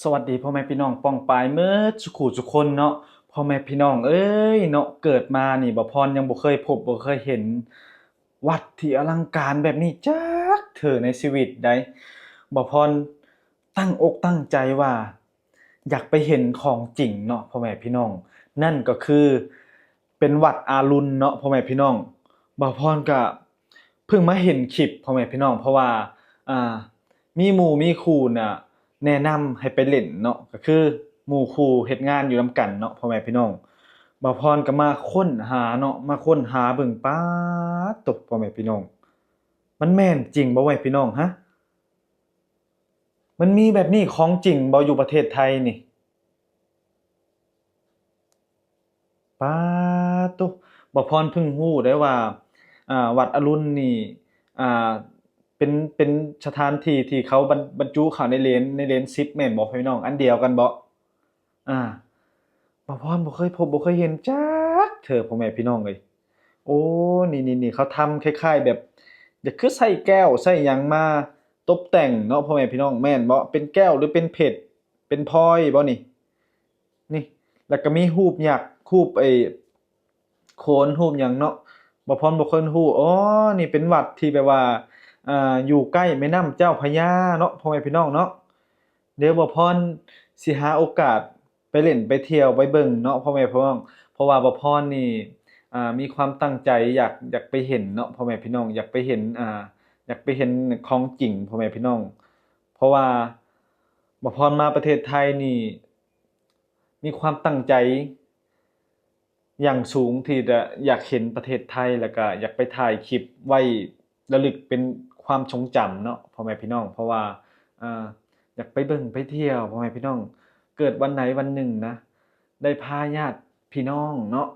ສະຫວັດດີພໍ່ແມ່ພີ່ນ້ອງປ້ອງປາຍເໝິດສູ່ຄູ່ສູ່ຄົນເນາະ. ພໍ່ແມ່ພີ່ນ້ອງເອີຍເນາະ, ເກີດມານີ້ ບ່າວພອນຍັງບໍ່ເຄີຍພົບ ບໍ່ເຄີຍເຫັນວັດທີ່ອະລັງການແບບນີ້ຈັກເທື່ອໃນຊີວິດໃດ໋. ບ່າວພອນຕັ້ງອົກຕັ້ງໃຈວ່າ ຢາກໄປເຫັນຂອງຈິງເນາະພໍ່ແມ່ພີ່ນ້ອງ, ນັ້ນກໍຄືເປັນວັດອາລຸນເນາະພໍ່ແມ່ພີ່ນ້ອງ. ບ່າວພອນກະເພິ່ງມາເຫັນຄລິບພໍ່ແມ່ພີ່ນ້ອງ, ເພາະວ່າ ອ່າ ມີໝູ່ມີຄູ່ນະແນະນຳໃຫ້ໄປຫຼິ້ນເນາະ, ກໍຄືໝູ່ຄູ່ເຮັດງານຢູ່ນຳກັນເນາະພໍ່ແມ່ພີ່ນ້ອງ. ບ່າວພອນກໍມາຄົ້ນຫາເນາະ, ມາຄົ້ນຫາເບິ່ງ ປາດໂທ້ ພໍ່ແມ່ພີ່ນ້ອງ, ມັນແມ່ນຈິງບໍ່ແມ່ພີ່ນ້ອງ? ຮະ ມັນມີແບບນີ້ຂອງຈິງບໍ່ຢູ່ປະເທດໄທນີ້? ປາດໂທ້ ບ່າວພອນເພິ່ງຮູ້ໄດ້ວ່າ ອ່າ ວັດອາລຸນນີ້ ອ່າ ເປັນ ເປັນສະຖານທີ່ທີ່ເຂົາບັນ ບັນຈຸເຂົ້າໃນເລນ ໃນເລນສິບແມ່ນບໍ່ພີ່ນ້ອງ? ອັນດຽວກັນບໍ່? ອ່າ ບ່າວພອນບໍ່ເຄີຍພົບ ບໍ່ເຄີຍເຫັນຈັກເທື່ອ ພໍ່ແມ່ພີ່ນ້ອງເອີຍ. ໂອ້ ນີ້ໆໆ ເຂົາທຳຄ້າຍໆແບບ ຢາກຄືໃຊ້ແກ້ວໃຊ້ຫຍັງມາຕົບແຕ່ງເນາະ ພໍ່ແມ່ພີ່ນ້ອງ, ແມ່ນບໍ່? ເປັນແກ້ວ ຫຼື ເປັນເພັດ ເປັນພອຍບໍ່ນີ້? ນີ້ ແລ້ວກໍມີຮູບຍັກ ຮູບໄອ້ໂຂນ ຮູບຫຍັງເນາະ, ບ່າວພອນບໍ່ເຄີຍຮູ້. ອໍ ນີ້ເປັນວັດທີ່ແບບວ່າ ອ່າ ຢູ່ໃກ້ແມ່ນ້ຳເຈົ້າພະຍາເນາະ ພໍ່ແມ່ພີ່ນ້ອງເນາະ. ດຽວບ່າວພອນຊິຫາໂອກາດໄປຫຼິ້ນໄປທ່ຽວໄປເບິ່ງເນາະ ພໍ່ແມ່ພີ່ນ້ອງ, ເພາະວ່າບ່າວພອນນີ້ ອ່າ ມີຄວາມຕັ້ງໃຈຢາກ ຢາກໄປເຫັນເນາະ ພໍ່ແມ່ພີ່ນ້ອງ, ຢາກໄປເຫັນ ອ່າ ຢາກໄປເຫັນຂອງຈິງ ພໍ່ແມ່ພີ່ນ້ອງ. ເພາະວ່າບ່າວພອນມາປະເທດໄທນີ້ ມີຄວາມຕັ້ງໃຈ ຢ່າງສູງທີ່ຈະຢາກເຫັນປະເທດໄທ ແລ້ວກະຢາກໄປຖ່າຍຄລິບໄວ້ລະລຶກເປັນຄວາມຊົງຈຳເນາະ ພໍ່ແມ່ພີ່ນ້ອງ, ເພາະວ່າ ເອີ ຢາກໄປເບິ່ງໄປທ່ຽວ ພໍ່ແມ່ພີ່ນ້ອງ. ເກີດວັນໃດວັນໜຶ່ງນະ ໄດ້ພາຍາດພີ່ນ້ອງເນາະ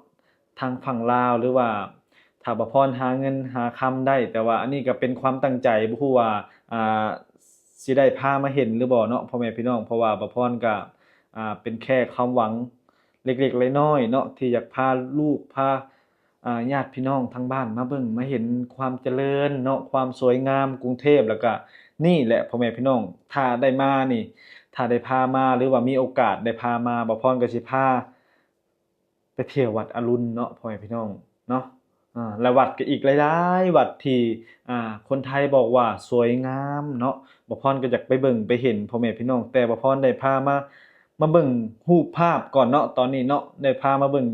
ທາງຝັ່ງລາວ ຫຼືວ່າຖ້າບ່າວພອນຫາເງິນຫາຄຳໄດ້, ແຕ່ວ່າອັນນີ້ກໍເປັນຄວາມຕັ້ງໃຈ ບໍ່ຮູ້ວ່າ ອ່າ ຊິໄດ້ພາມາເຫັນຫຼືບໍ່ເນາະ ພໍ່ແມ່ພີ່ນ້ອງ, ເພາະວ່າບ່າວພອນກໍ ອ່າ ເປັນແຄ່ຄວາມຫວັງ ເລັກໆນ້ອຍໆເນາະ ທີ່ຢາກພາລູກ ພາ ອ່າ ຍາດພີ່ນ້ອງທາງບ້ານມາເບິ່ງມາເຫັນຄວາມຈະເລີນເນາະ ຄວາມສວຍງາມກຸງເທບ. ແລ້ວກະນີ້ແຫຼະ ພໍ່ແມ່ພີ່ນ້ອງ ຖ້າໄດ້ມານີ້ ຖ້າໄດ້ພາມາ ຫຼືວ່າມີໂອກາດໄດ້ພາມາ ບ່າວພອນກໍຊິພາໄປທ່ຽວວັດອາລຸນເນາະ ພໍ່ແມ່ພີ່ນ້ອງເນາະ. ອ່າ ແລະ ວັດກໍອີກຫຼາຍໆວັດທີ່ ອ່າ ຄົນໄທບອກວ່າສວຍງາມເນາະ, ບ່າວພອນກໍຢາກໄປເບິ່ງໄປເຫັນ ພໍ່ແມ່ພີ່ນ້ອງ, ແຕ່ບ່າວພອນໄດ້ພາມາ ມາເບິ່ງຮູບພາບກ່ອນເນາະ ຕອນນີ້ເນາະ, ໄດ້ພາມາເບິ່ງ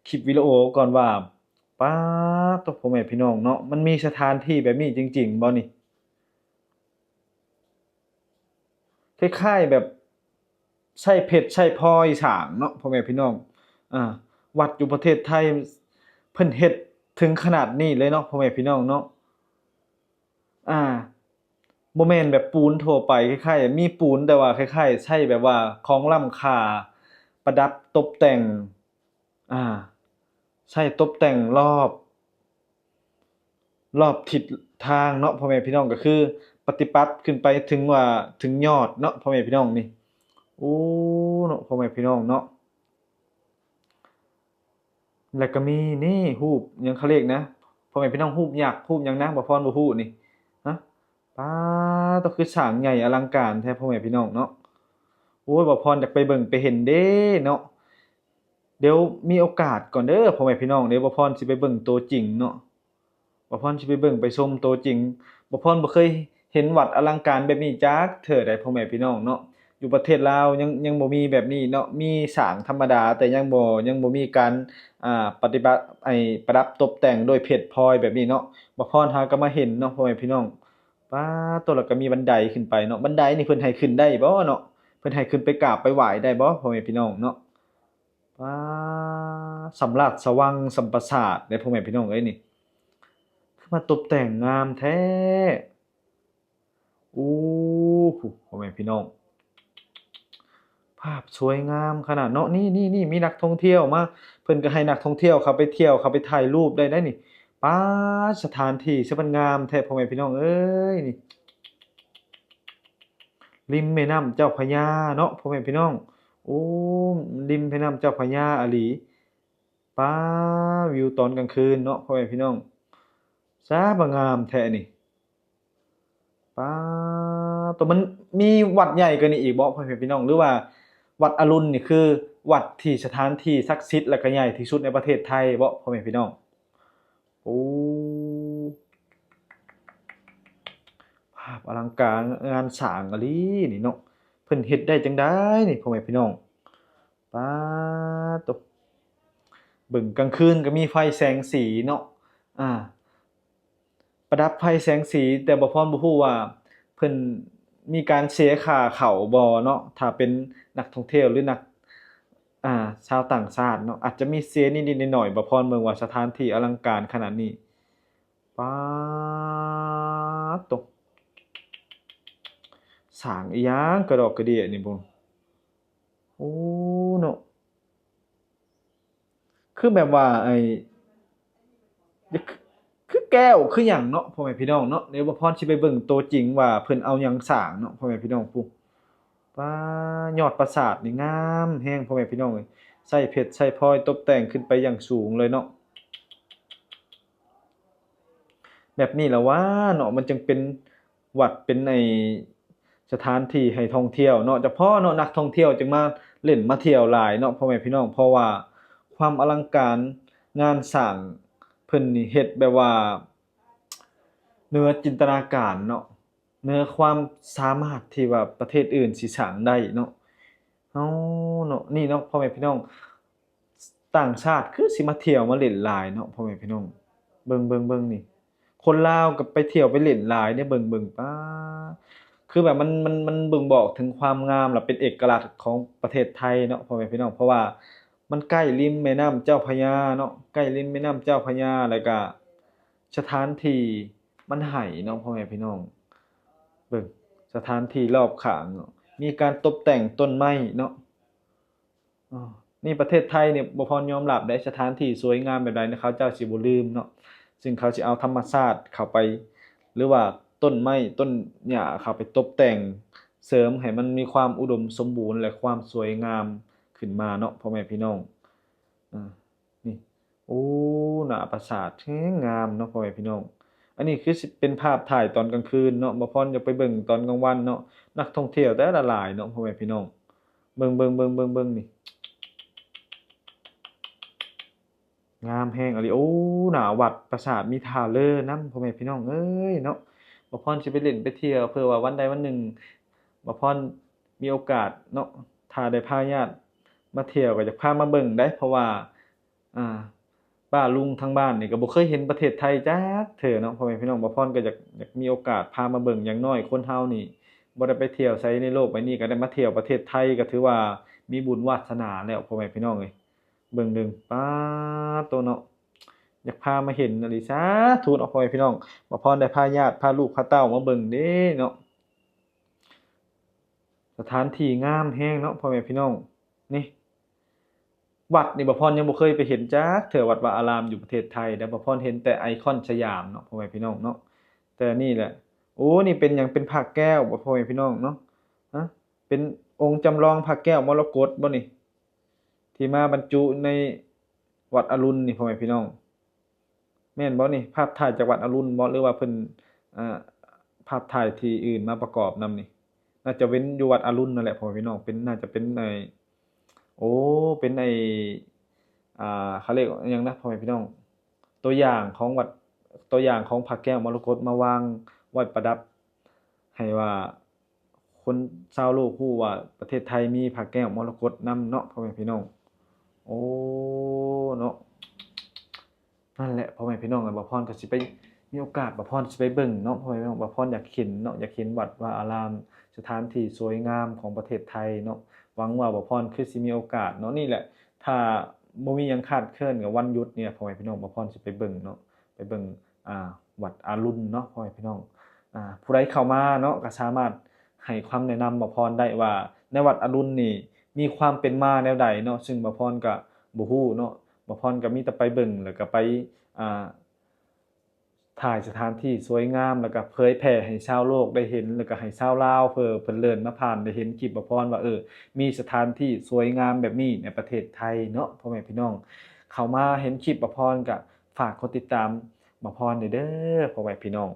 ຄລິບວິດີໂອກ່ອນວ່າ ປາດໂທ້ ພໍ່ແມ່ພີ່ນ້ອງເນາະ, ມັນມີສະຖານທີ່ແບບນີ້ຈິງໆບໍ່ນີ້? ຄ້າຍໆແບບໃຊ້ເພັດໃຊ້ພອຍສ້າງເນາະ ພໍ່ແມ່ພີ່ນ້ອງ. ອ່າ ວັດຢູ່ປະເທດໄທເພິ່ນເຮັດເຖິງຂະໜາດນີ້ເລີຍເນາະ ພໍ່ແມ່ພີ່ນ້ອງເນາະ. ອ່າ ບໍ່ແມ່ນແບບປູນທົ່ວໄປ, ຄ້າຍໆມີປູນ ແຕ່ວ່າຄ້າຍໆໃຊ້ແບບວ່າຂອງລ້ຳຄ່າ ປະດັບຕົບແຕ່ງ ອ່າ ໃຊ້ຕົບແຕ່ງລອບ ລອບທິດທາງເນາະ ພໍ່ແມ່ພີ່ນ້ອງ, ກໍຄືປະຕິປັດຂຶ້ນໄປເຖິງວ່າເຖິງຍອດເນາະ ພໍ່ແມ່ພີ່ນ້ອງນີ້. ໂອ້ ເນາະ ພໍ່ແມ່ພີ່ນ້ອງເນາະ. ແລ້ວກໍມີນີ້ ຮູບຫຍັງເຂົາເອີ້ນນະ ພໍ່ແມ່ພີ່ນ້ອງ, ຮູບຍັກ ຮູບຫຍັງນະ ບ່າວພອນບໍ່ຮູ້ນີ້. ຮະ ປາດໂທ້ ຄືສ້າງໃຫຍ່ອະລັງການແທ້ ພໍ່ແມ່ພີ່ນ້ອງເນາະ. ໂອ້ຍ ບ່າວພອນຢາກໄປເບິ່ງໄປເຫັນເດ້ເນາະ. ດຽວມີໂອກາດກ່ອນເດີ ພໍ່ແມ່ພີ່ນ້ອງ, ດຽວບ່າວພອນຊິໄປເບິ່ງໂຕຈິງເນາະ. ບ່າວພອນຊິໄປເບິ່ງໄປຊົມໂຕຈິງ. ບ່າວພອນບໍ່ເຄີຍເຫັນວັດອະລັງການແບບນີ້ຈັກເທື່ອໃດ ພໍ່ແມ່ພີ່ນ້ອງເນາະ. ຢູ່ປະເທດລາວຍັງ ຍັງບໍ່ມີແບບນີ້ເນາະ, ມີສ້າງທຳມະດາ ແຕ່ຍັງບໍ່ ຍັງບໍ່ມີການ ອ່າ ປະຕິບັດ ໄອ້ ປະດັບຕົບແຕ່ງດ້ວຍເພັດພອຍແບບນີ້ເນາະ. ບ່າວພອນຫາກໍມາເຫັນເນາະ ພໍ່ແມ່ພີ່ນ້ອງ. ປາດໂທ້ ແລ້ວກໍມີບັນໄດຂຶ້ນໄປເນາະ. ບັນໄດນີ້ເພິ່ນໃຫ້ຂຶ້ນໄດ້ບໍ່ເນາະ? ເພິ່ນໃຫ້ຂຶ້ນໄປກາບໄປໄຫວ້ໄດ້ບໍ່ ພໍ່ແມ່ພີ່ນ້ອງເນາະ? ປາດ ສຳລາດສະຫວ່າງສຳປະສາດເດ້ ພໍ່ແມ່ພີ່ນ້ອງເອີຍ. ນີ້ຄືມາຕົບແຕ່ງງາມແທ້. ໂອ້ ພໍ່ແມ່ພີ່ນ້ອງ ພາບສວຍງາມຂະໜາດເນາະ. ນີ້ໆໆ ມີນັກທ່ອງທ່ຽວມາ ເພິ່ນກໍໃຫ້ນັກທ່ອງທ່ຽວເຂົ້າໄປທ່ຽວ ເຂົ້າໄປຖ່າຍຮູບໄດ້ໄດ໋ນີ້. ປາດ ສະຖານທີ່ຊ່າງມັນງາມແທ້ ພໍ່ແມ່ພີ່ນ້ອງເອີຍ. ນີ້ ລິມແມ່ນ້ຳເຈົ້າພະຍາເນາະ ພໍ່ແມ່ພີ່ນ້ອງ. ໂອ້ ລິມແມ່ນ້ຳເຈົ້າພະຍາອີ່ຫຼີ. ປາ ວິວຕອນກາງຄືນເນາະ ພໍ່ແມ່ພີ່ນ້ອງ. ຊ່າງມາງາມແທ້ນີ້. ປາ ໂຕ ມັນມີວັດໃຫຍ່ກວ່ານີ້ອີກບໍ່ ພໍ່ແມ່ພີ່ນ້ອງ? ຫຼືວ່າວັດອະລຸນນີ້ຄືວັດທີ່ສະຖານທີ່ສັກສິດ ແລະ ກະໃຫຍ່ທີ່ສຸດໃນປະເທດໄທບໍ່ ພໍ່ແມ່ພີ່ນ້ອງ? ໂອ້ ພາບອະລັງການງານສ້າງອີ່ຫຼີນີ້ເນາະ ເພິ່ນເຮັດໄດ້ຈັ່ງໃດນີ້ ພໍ່ແມ່ພີ່ນ້ອງ? ປາດໂຕ ເບິ່ງກາງຄືນກໍມີໄຟແສງສີເນາະ ອາ ປະດັບໄຟແສງສີ ແຕ່ບໍ່ພອນບໍ່ຮູ້ວ່າເພິ່ນມີການເສຍຄ່າເຂົ້າບໍ່ເນາະ ຖ້າເປັນນັກທ່ອງທ່ຽວ ຫຼື ນັກ ອາ ຊາວຕ່າງຊາດເນາະ ອາດຈະມີເສຍນິດໆໜ້ອຍໆ ບໍ່ພອນເບິ່ງວ່າສະຖານທີ່ອະລັງການຂະໜາດນີ້ ປາດໂຕ ສ້າງອີ່ຫຍັງກະດອກກະເດຍນີ້ບໍ? ໂອ້ ເນາະ ຄືແບບວ່າ ໄອ້ ຄື ຄືແກ້ວຄືຫຍັງເນາະ ພໍ່ແມ່ພີ່ນ້ອງເນາະ ດຽວບ່າວພອນຊິໄປເບິ່ງໂຕຈິງວ່າເພິ່ນເອົາຫຍັງສ້າງເນາະ ພໍ່ແມ່ພີ່ນ້ອງ. ປູ້ ປາ ຍອດປາສາດນີ້ງາມແຮງ ພໍ່ແມ່ພີ່ນ້ອງເອີຍ ໃຊ້ເພັດໃຊ້ພອຍຕົບແຕ່ງຂຶ້ນໄປຢ່າງສູງເລີຍເນາະ. ແບບນີ້ລະຫວາເນາະ ມັນຈຶ່ງເປັນວັດ ເປັນໄອ້ສະຖານທີ່ໃຫ້ທ່ອງທ່ຽວເນາະ ຈະພໍເນາະ ນັກທ່ອງທ່ຽວຈຶ່ງມາຫຼິ້ນມາທ່ຽວຫຼາຍເນາະ ພໍ່ແມ່ພີ່ນ້ອງ ເພາະວ່າຄວາມອະລັງການງານສ້າງເພິ່ນນີ້ເຮັດແບບວ່າເໜືອຈິນຕະນາການເນາະ ເໜືອຄວາມສາມາດທີ່ວ່າປະເທດອື່ນຊິສ້າງໄດ້ເນາະ. ເຮົາເນາະ ນີ້ເນາະ ພໍ່ແມ່ພີ່ນ້ອງ ຕ່າງຊາດຄືຊິມາທ່ຽວມາຫຼິ້ນຫຼາຍເນາະ ພໍ່ແມ່ພີ່ນ້ອງ ເບິ່ງ ເບິ່ງ ເບິ່ງນີ້ ຄົນລາວກໍໄປທ່ຽວໄປຫຼິ້ນຫຼາຍເດ້ ເບິ່ງ ເບິ່ງ ປາ ຄືແບບມັນ ມັນ ມັນບົ່ງບອກເຖິງຄວາມງາມ ແລະ ເປັນເອກະລັກຂອງປະເທດໄທເນາະ ພໍ່ແມ່ພີ່ນ້ອງ ເພາະວ່າມັນໃກ້ລິມແມ່ນ້ຳເຈົ້າພະຍາເນາະ ໃກ້ລິມແມ່ນ້ຳເຈົ້າພະຍາ ແລ້ວກະສະຖານທີ່ມັນໃຫ້ເນາະ ພໍ່ແມ່ພີ່ນ້ອງ ເບິ່ງສະຖານທີ່ລອບຂ້າງເນາະ ມີການຕົບແຕ່ງຕົ້ນໄມ້ເນາະ. ອໍ ນີ້ປະເທດໄທນີ້ ບ່າວພອນຍອມຮັບໄດ້ ສະຖານທີ່ສວຍງາມແບບໃດນະ ເຂົາເຈົ້າຊິບໍ່ລືມເນາະ ຊຶ່ງເຂົາຊິເອົາທຳມະຊາດເຂົ້າໄປ ຫຼືວ່າຕົ້ນໄມ້ຕົ້ນຫຍ້າເຂົ້າໄປຕົບແຕ່ງເສີມໃຫ້ມັນມີຄວາມອຸດົມສົມບູນ ແລະ ຄວາມສວຍງາມຂຶ້ນມາເນາະ ພໍ່ແມ່ພີ່ນ້ອງ. ອາ ນີ້ ໂອ້ ໜ້າປາສາດແຮງງາມເນາະ ພໍ່ແມ່ພີ່ນ້ອງ ອັນນີ້ຄືຊິເປັນພາບຖ່າຍຕອນກາງຄືນເນາະ ບ່າວພອນຢາກໄປເບິ່ງຕອນກາງວັນເນາະ ນັກທ່ອງທ່ຽວແຕ່ລະຫຼາຍເນາະ ພໍ່ແມ່ພີ່ນ້ອງ ເບິ່ງ ເບິ່ງ ເບິ່ງ ເບິ່ງ ເບິ່ງນີ້ ງາມແຮງອີ່ຫຼີ ໂອ້ ໜ້າວັດປາສາດມີທ່າເລີນຳ ພໍ່ແມ່ພີ່ນ້ອງເອີຍເນາະ ບ່າວພອນຊິໄປຫຼິ້ນໄປທ່ຽວ ເພື່ອວ່າວັນໃດວັນໜຶ່ງບ່າວພອນມີໂອກາດເນາະ ຖ້າໄດ້ພາຍາດມາທ່ຽວກໍຢາກພາມາເບິ່ງໄດ໋ ເພາະວ່າ ອາ ປ້າລຸງທາງບ້ານນີ້ກໍບໍ່ເຄີຍເຫັນປະເທດໄທຈັກເທື່ອເນາະ ພໍ່ແມ່ພີ່ນ້ອງ ບ່າວພອນກໍຢາກ ຢາກມີໂອກາດພາມາເບິ່ງ ຢ່າງໜ້ອຍຄົນເຮົານີ້ບໍ່ໄດ້ໄປທ່ຽວໃສໃນໂລກໃບນີ້ ກໍໄດ້ມາທ່ຽວປະເທດໄທ ກໍຖືວ່າມີບຸນວາສະໜາແລ້ວ ພໍ່ແມ່ພີ່ນ້ອງເອີຍ ເບິ່ງເດີ ປາໂຕເນາະ ຢາກພາມາເຫັນອີ່ຫຼີ ສາທຸເນາະ ພໍ່ແມ່ພີ່ນ້ອງ ບ່າວພອນໄດ້ພາຍາດພາລູກພາເຕົ້າມາເບິ່ງເດ້ເນາະ ສະຖານທີ່ງາມແຮງເນາະ ພໍ່ແມ່ພີ່ນ້ອງ ນີ້ ວັດນີ້ບ່າວພອນຍັງບໍ່ເຄີຍໄປເຫັນຈັກເທື່ອ ວັດວາອາຣາມຢູ່ປະເທດໄທເດ້ ບ່າວພອນເຫັນແຕ່ໄອຄອນສະຫຍາມເນາະ ພໍ່ແມ່ພີ່ນ້ອງເນາະ ແຕ່ນີ້ແຫຼະ ໂອ້ ນີ້ເປັນຫຍັງ ເປັນພະແກ້ວບໍ່ ພໍ່ແມ່ພີ່ນ້ອງເນາະ ຮະ ເປັນອົງຈຳລອງພະແກ້ວມໍລະກົດບໍ່ນີ້ ທີ່ມາບັນຈຸໃນວັດອະລຸນນີ້ ພໍ່ແມ່ພີ່ນ້ອງ ແມ່ນບໍ່ນີ້ ພາບຖ່າຍຈາກວັດອະລຸນບໍ່ ຫຼືວ່າເພິ່ນ ອາ ພາບຖ່າຍທີ່ອື່ນມາປະກອບນຳນີ້ ໜ້າຈະເປັນຢູ່ວັດອະລຸນນັ້ນແຫຼະ ພໍ່ແມ່ພີ່ນ້ອງ ເປັນ ໜ້າຈະເປັນ ເອີ ໂອ້ ເປັນໄອ້ ອາ ເຂົາເອີ້ນຫຍັງນະ ພໍ່ແມ່ພີ່ນ້ອງ ຕົວຢ່າງຂອງວັດ ຕົວຢ່າງຂອງພະແກ້ວມໍລະກົດມາວາງໄວ້ປະດັບ ໃຫ້ວ່າ ຄົນຊາວໂລກຮູ້ວ່າປະເທດໄທມີພະແກ້ວມໍລະກົດນຳເນາະ ພໍ່ແມ່ພີ່ນ້ອງ ໂອ້ ເນາະ ນັ້ນແຫຼະ ພໍ່ແມ່ພີ່ນ້ອງ ບ່າວພອນກໍຊິໄປ ມີໂອກາດບ່າວພອນຊິໄປເບິ່ງເນາະ ພໍ່ແມ່ພີ່ນ້ອງ ບ່າວພອນຢາກເຫັນເນາະ ຢາກເຫັນວັດວາອາຣາມ ສະຖານທີ່ສວຍງາມຂອງປະເທດໄທເນາະ ຫວັງວ່າບ່າວພອນຄືຊິມີໂອກາດເນາະ ນີ້ແຫຼະ ຖ້າບໍ່ມີຫຍັງຄາດເຂີນ ກໍວັນຢຸດນີ້ແຫຼະ ພໍ່ແມ່ພີ່ນ້ອງ ບ່າວພອນຊິໄປເບິ່ງເນາະ ໄປເບິ່ງ ອ່າ ວັດອາລຸນເນາະ ພໍ່ແມ່ພີ່ນ້ອງ ອ່າ ຜູ້ໃດເຂົ້າມາເນາະ ກໍສາມາດໃຫ້ຄຳແນະນຳບ່າວພອນໄດ້ວ່າ ໃນວັດອາລຸນນີ້ມີຄວາມເປັນມາແນວໃດເນາະ ຊຶ່ງບ່າວພອນກໍບໍ່ຮູ້ເນາະ ບ່າວພອນກໍມີແຕ່ໄປເບິ່ງ ແລ້ວກໍໄປ ອ່າ ຖ່າຍສະຖານທີ່ສວຍງາມ ແລ້ວກໍເຜີຍແຜ່ໃຫ້ຊາວໂລກໄດ້ເຫັນ ແລ້ວກໍໃຫ້ຊາວລາວເພື່ອເພິ່ນເລີນມາຜ່ານໄດ້ເຫັນຄລິບບ່າວພອນວ່າ ເອີ ມີສະຖານທີ່ສວຍງາມແບບນີ້ໃນປະເທດໄທເນາະ ພໍ່ແມ່ພີ່ນ້ອງ ເຂົ້າມາເຫັນຄລິບບ່າວພອນກໍຝາກກົດຕິດຕາມບ່າວພອນແດ່ເດີ ພໍ່ແມ່ພີ່ນ້ອງ.